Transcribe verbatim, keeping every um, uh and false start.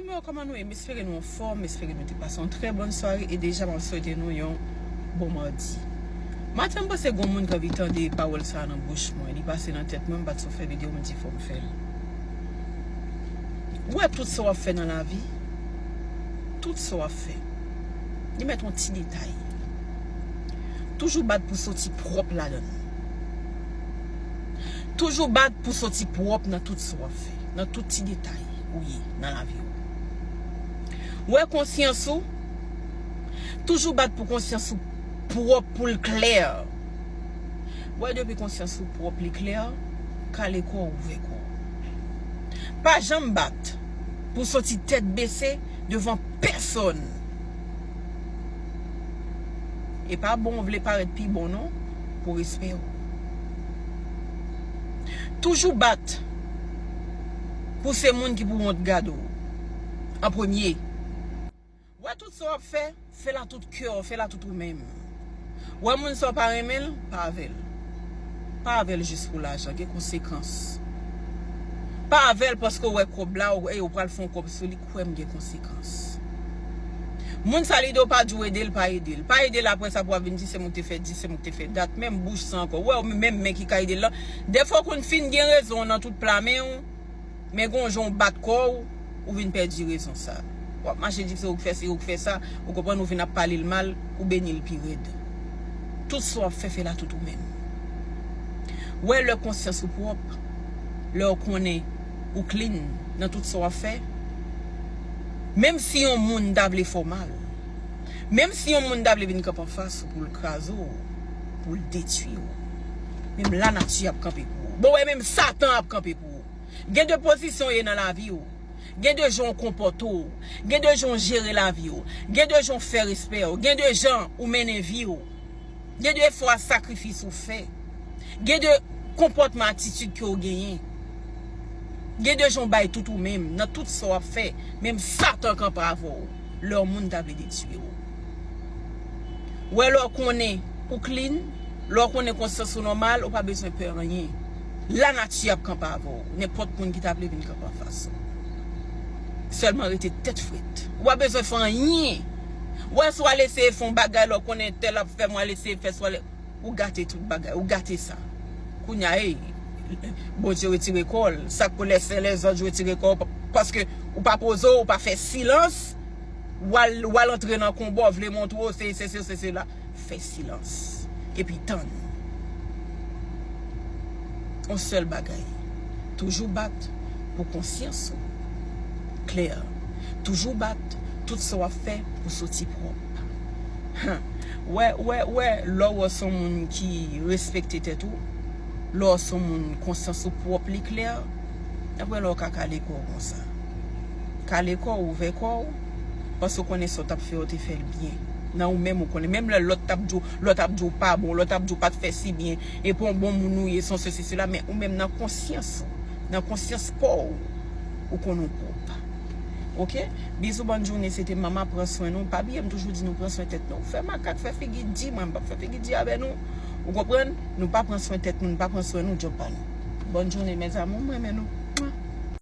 Yo, kòman nou ye? M espere nou anfòm, m espere nou te pase yon trè bòn sware e deja m ap swete nou yon bon madi. Maten, m panse gon moun ki anvi tande pawòl sa a nan bouch mwen, li pase nan tèt mwen, m pa t sot fè videyo, m di fò m fè l. Ou wè tout sa w ap fè nan lavi, tout sa w ap fè, li mèt yon ti detay. Toujou bat pou soti pwòp ladan l. Toujou bat pou soti pwòp nan tout sa w ap fè, nan tout ti detay ou ye nan lavi w. Ou wè konsyans ou, toujou bat pou konsyans ou pwòp, pou l klè. Ou wè depi konsyans ou pwòp, li klè, kale kò w, ouvè kò w. Pa janm bat pou soti tèt bese devan pèsòn. E pa bon w vle parèt pi bon non, pou respè w. Toujou bat pou se moun ki pou wont gade w an premye. Wè tout sa w ap fè, fè l a tout kè w, fè l a tout ou menm. Wè moun sa w pa renmen l, pa avè l. Pa avè l jis pou lajan, gen konsekans. Pa avè l paske w wè kòb la, w, ey, w pral fè yon kòb sou li, kwè m gen konsekans. Moun sa lide w pa di w ede l, pa ede l. Pa ede l apre sa pou w ap vin di se mwen ki te fè di, se mwen ki te fè dat, menm bouch sa ankò. Wè w menm men ki ka ede l lan. Dèfwa w konn fin gen rezon w nan tout pla men w, men gon jan w bat kò w, ou vin pèdi rezon sa. W ap mache di se ou k fè si, ou k fè sa, ou konprann, ou vin ap pale l mal, ou beni l pi rèd. Tout sa w ap fè, fè l a tout ou menm. Wè lè konsyans ou pwòp, lè w konnen ou clean nan tout sa w ap fè, menm si yon moun ta vle fè w mal, menm si yon moun ta vle vin kanpe anfas ou pou l kraze w, pou l detwi w, menm lanati ap kanpe pou ou. Bon, wè, menm Satan ap kanpe pou ou. Gen de pozisyon w ye nan lavi w. Gen de jan w konpòte w. Gen de jan w jere lavi w. Gen de jan w fè respè w. Gen de jan ou mennen vi w. Gen de fwa sakrifis ou fè. Gen de konpòtman, atitid ke w genyen. Gen de jan w bay tout ou menm, nan tout sa w ap fè. Menm Satan kanpe avè w. Lè yon moun ta vle detwi w. Wè lè w konnen ou clean, lè w konnen konsyans ou nòmal, ou pa bezwen pè anyen. Lanati ap kanpe avè w. Nenpòt moun ki ta vle vin kanpe anfas ou. Sèlman rete tèt frèt. Ou pa bezwen fè anyen. Wè si w al eseye fè yon bagay, lè w konnen tèl ap fè m, w al eseye fè sa, w al, ou gate tout bagay, ou gate sa. Kounye a, ey, Bondye retire kò l. Sa k pou lèsen lèzòt retire kò w, pa-, paske ou pa poze w, ou pa fè silans, w al, w al antre nan konba, w vle montre w se, se, se, se, se la. Fè silans. Epi tann. Yon sèl bagay. Toujou bat pou konsyans ou klè. Toujou bat tout sa w ap fè pou soti pwòp. Hen. Wè, wè, wè, lè w wè se yon moun ki respekte tèt ou, lè w wè se yon moun konsyans ou pwòp, li klè, apre lè w ka kale kò w konsa. Kale kò w, ouvè kò w, paske w konnen sa w t ap fè, w te fè l byen. Nan ou menm, ou konnen. Menm lè lòt t ap di w, lòt ap di w pa bon, lòt ap di w pa t fè si byen, e pa yon bon moun ou ye, se yon sesi, sela, men ou menm nan konsyans ou, nan konsyans pa w, ou konnen w pwòp. Oke? Bizou, bòn jounen, se te Mama, pran swen nou. Pa bliye, m toujou di nou pran swen tèt nou. Fè makak, fè figi di, mwen, m p ap fè figi di avè nou. Ou konprann? Nou pa pran swen tèt nou, nou pa pran swen nou, djòb pa nou. Bòn jounen, mes amours, m renmen nou.